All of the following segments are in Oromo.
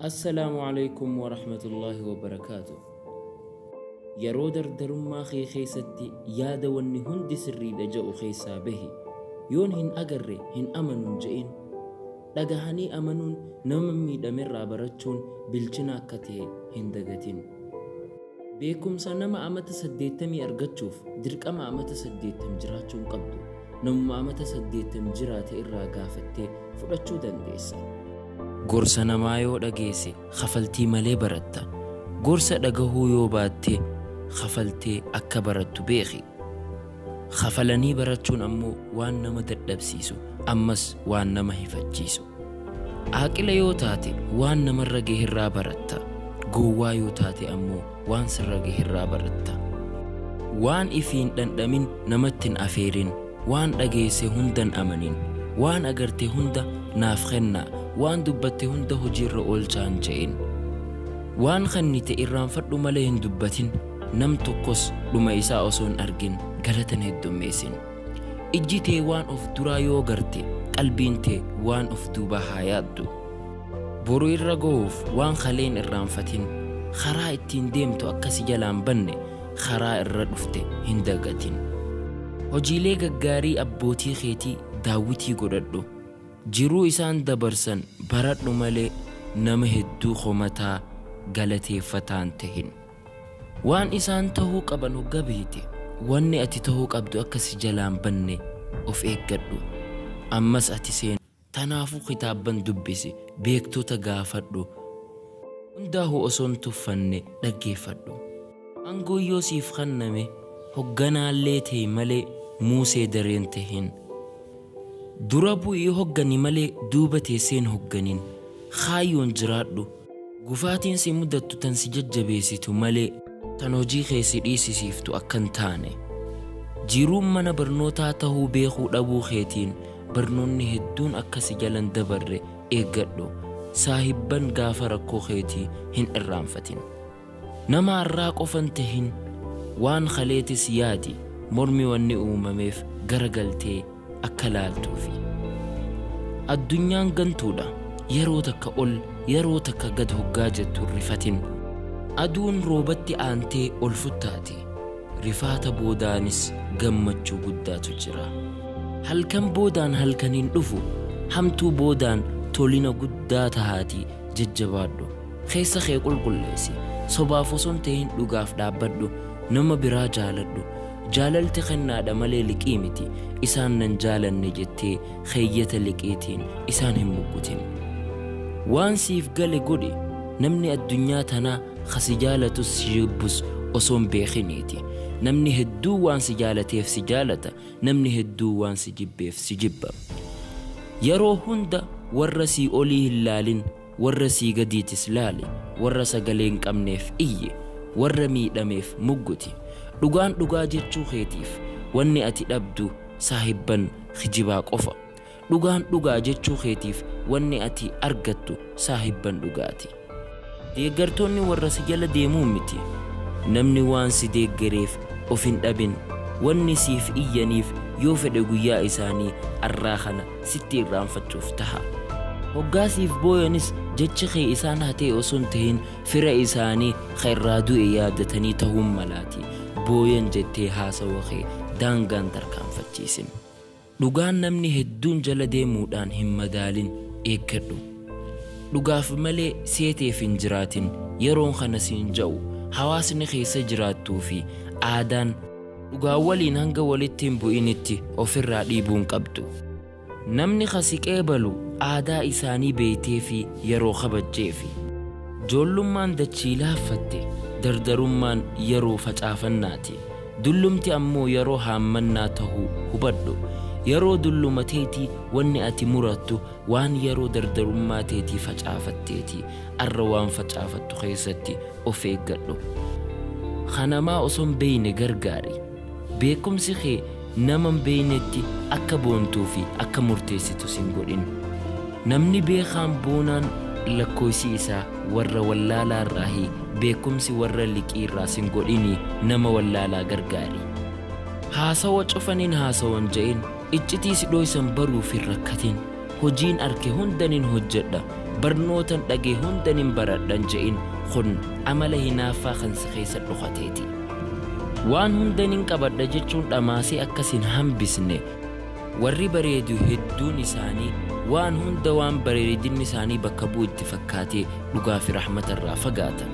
Assalaamu alaikum wa rahmatullaahi wa barakaatu. Yeroo dardarummaa kee keessatti yaada wanni hundi sirriidha je'u keessaa bahi. Yoon hin agarre hin amanuun je'in. Dhagahanii amanuun nama miidhamerraa barachuun bilchina akka ta'e hin dagatin. Beekumsa nama amata 80 argachuuf dirqama amata 80 jiraachuu hin qabdu. Namuma amata 80 jiraate irraa gaafattee fudhachuu dandeessa. Gorsa namaa yoo dhageesse kafaltii malee baratta. Gorsa dhagahuu yoo baatte kafaltee akka barattu beeki. Kafalanii barachuun ammoo waan nama dadhabsiisu ammas waan nama hifachiisu. Aaqila yoo taate waan namarra gaherraa baratta. Gowwaa yoo taate ammoo waan sirra gaherraa baratta. Waan ifiin dhandhamin namatti hin afeerin. Waan dhageesse hundan amanin. Waan agarte hunda naaf kennaa. Waan dubbatte hunda hojiirra oolchaan je'in. Waan kennite irraanfadhu malee hin dubbatin. Nam tokkos dhuma isaa osoo hin argin galatan heddummeessin. Ijji tee waan of duraa yoo garte qalbiin tee waan of duubaa haa yaaddu. Boru irra gahuuf waan kaleen irraanfatin. Karaa ittiin deemtu akkasi jalaan banne karaa irra dhufte hin dagatin. Hojiilee gaggaarii abbootii keetii daawwitii godhadhu. Jiruu isaan dabarsan baradhu malee nama hedduu komataa galateeffataan tahin. Waan isaan tahuu qaban hogga beekte wanni ati tahuu qabdu akka si jalaan banne of eeggadhu. Ammas ati seenu. Tanaafuu kitaabban dubbisi, beektota gaafadhu. Hundaa'uu osoo hin tuffanne dhaggeeffadhu. Aangoo yoo siif kenname hogganaallee ta'e malee muusee dareen tahin. Dura bu'ii hoggani malee duuba teesseen hogganin. Kaayyoon jiraadhu. Gufaatiin si mudattu tan si jajjabeessitu malee tan hojii kee si dhiisisiiftu akka hin taane. Jiruun mana barnootaa tahuu beekuu dhabuu keetiin barnoonni hedduun akka si jalan dabarre eeggadhu. Saahibban gaafa rakkoo keetii hin irraanfatin. Nama har'aa qofan tahin waan kaleetis yaadi mormi wanni uumameef garagaltee akka laaltuufi. Addunyaan gantuudha. Yeroo takka ol yeroo takka gad hoggaa jettu rifatin. Aduun roobatti aantee ol futtaati. Rifaata boodaanis gammachuu guddaatu jira. Halkan boodaan halkaniin dhufu hamtuu boodaan tolina guddaa tahaati jajjabaadhu. Keessa kee qulqulleessi. Sobaaf osoo hin tahin dhugaaf dhaabbadhu. Nama biraa jaaladhu. Jaalalti kennaadha malee liqii miti. Isaan nan jaalanne jettee keeyyata liqiitiin isaan hin muggutin. Waan siif gale godhi. Namni addunyaa tanaa kasi jaalatus si jibbus osoo hin beekiniiti. Namni hedduu waan si jaalateef si jaalata. Namni hedduu waan si jibbeef si jibba. Yeroo hunda warra sii olii hin laalin, warra sii gadiitis laali, warra sagalee hin qabneef iyyi, warra miidhameef mugguti. Dhugaan dhugaa jechuu keetiif wanni ati dhabdu saahibban kijibaa qofa. Dhugaan dhugaa jechuu keetiif wanni ati argattu saahibban dhugaati. Deeggartoonni warra si jala deemuu miti. Namni waan si deeggareef of hin dhabin. Wanni siif iyyaniif yoo fedhe guyyaa isaanii arraa kana sitti irraanfachuuf taha. Hoggaa siif booyanis jechi kee isaan hatee osoo hin tahin fira isaanii ka irraa du'e yaadatanii tahuun malaati. Booyan jettee haasawa kee daangaan tarkaanfachiisin. Dhugaan namni hedduun jala deemuudhaan hin madaalin eeggadhu. Dhugaaf malee seeteef hin jiraatin. Yeroon kana siin ja'u hawaasni keessa jiraattuu fi aadaan dhugaa waliin hanga walitti hin bu'initti ofirraa dhiibuu hin qabdu. Namni kasi qeebalu aadaa isaanii beektee fi yeroo kabajjeefi. Joollummaan dachii laaffatte, dardarummaan yeroo facaafannaati. Dullumti ammoo yeroo haammannaa tahuu hubadhu. Yeroo dulluma teetii wanni ati murattu waan yeroo dardarummaa teetii facaafatteeti. Arra waan facaafattu keessatti of eeggadhu. Kanamaa osoo hin beekne gargaari. Beekumsi kee nama hin beeknetti akka boontuu fi akka murteessitu sin godhin. Namni beekaan boonaan lakkoofsi isaa warra wallaalaa irraahi beekumsi warra liqii irraa sin godhini nama wallaalaa gargaari. Haasawa cufaniin haasawan je'in iccitii si dhoysan baruuf hin rakkatin. Hojiin arke hundanin hojjedha. Barnootan dhagaye hunda nin baradhan je'in, kun amala hinaaffaa kan si keessa dhokateeti. Waan hunda nin qabadha jechuun dhamaasee akkas hin hambisne. Warri bareedu hedduun isaanii waan hunda waan bareedinni isaanii bakka bu'u itti fakkaatee dhugaa fi rahmata irraa fagaatan.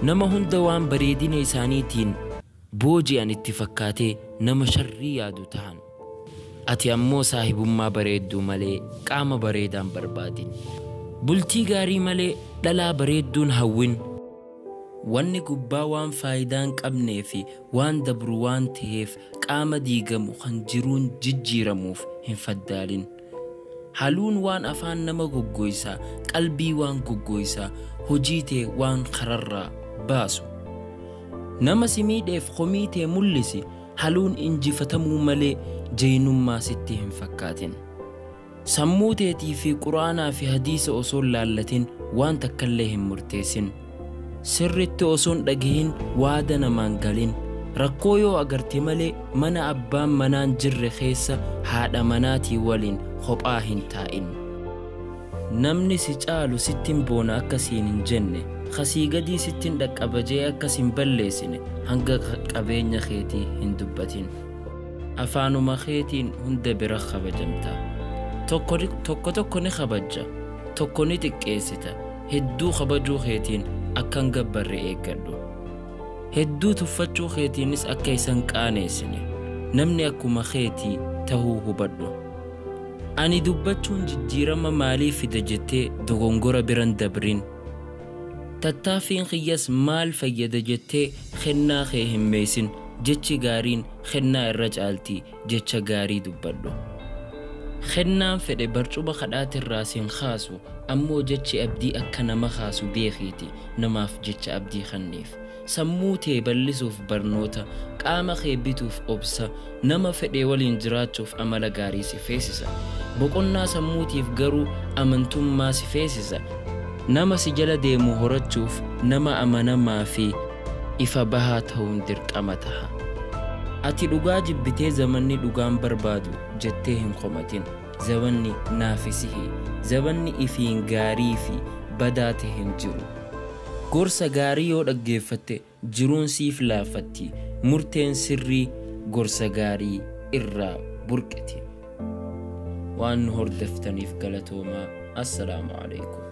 Nama hunda waan bareedina isaaniitiin booji'an itti fakkaatee nama sharrii yaadu tahan. Ati ammoo saahibummaa bareedduu malee qaama bareedaan barbaadin. Bultii gaarii malee dhalaa bareedduun hawwin. Wanni gubbaa waan faayidaa hin qabnee fi waan dabru waan ta'eef qaama diigamu kan jiruun jijjiiramuuf hin faddaalin. Haluun waan afaan nama goggoysaa, qalbii waan goggoysaa, hojii tee waan kararraa baasu. Nama si miidheef komii tee mul'isi, haluun injifatamuu malee jeenummaa sitti hin fakkaatin. Sammuu teetii fi quraanaa fi hadiisa osoo hin laallatin waan takkallee hin murteessin. Sirritti osoo hin dhagahin waada namaan galin. Rakkoo yoo agarte malee mana abbaan manaan jirre keessa haadha manaatii waliin kophaa hin taa'in. Namni si caalu sittin boona akka siin hin jenne, kasii gadii sittin dhaqqaba jee akka sin balleessine hanga qabeenya keetii hin dubbatin. Afaanuma keetiin hunda bira kabajamta. Tokko tokko ni kabajja, tokko ni xiqqeessita. Hedduu kabajuu keetiin akka hin gabbarre eeggadhu. Hedduu tuffachuu keetiinis akka isan qaaneessine. Namni akkuma keetii tahuu hubadhu. Ani dubbachuun jijjiirama maalii fida jettee dogongora biran dabrin. Tattaaffiin kiyyas maal fayyada jettee kennaa kee hin meesin. Jechi gaariin kennaa irra caaltii, jecha gaarii dubbadhu. Kennaan fedhe barcuma kadhaatirraa sin kaasu, ammoo jechi abdii akka nama kaasu beekiiti namaaf jecha abdii kenniif. Sammuu tee bal'isuuf barnoota, qaama kee bituuf obsa, nama fedhe waliin jiraachuuf amala gaarii si feesisa. Boqonnaa sammuutiif garuu amantummaa si feesisa. Nama si jala deemu horachuuf nama amanamaa fi ifa bahaa ta'uun dirqama taha. Ati dhugaa jibbitee zamanni dhugaan barbaadu jettee hin komatin. Zamanni naafisihi. Zamanni ifiin gaarii fi badaa ta'e hin jiru. Gorsa gaarii yoo dhaggeeffatte jiruun siif laaffatti. Murteen sirrii gorsa gaarii irraa burqiti. Waan nu hordoftaniif galatoomaa. Assalaamu alaikum.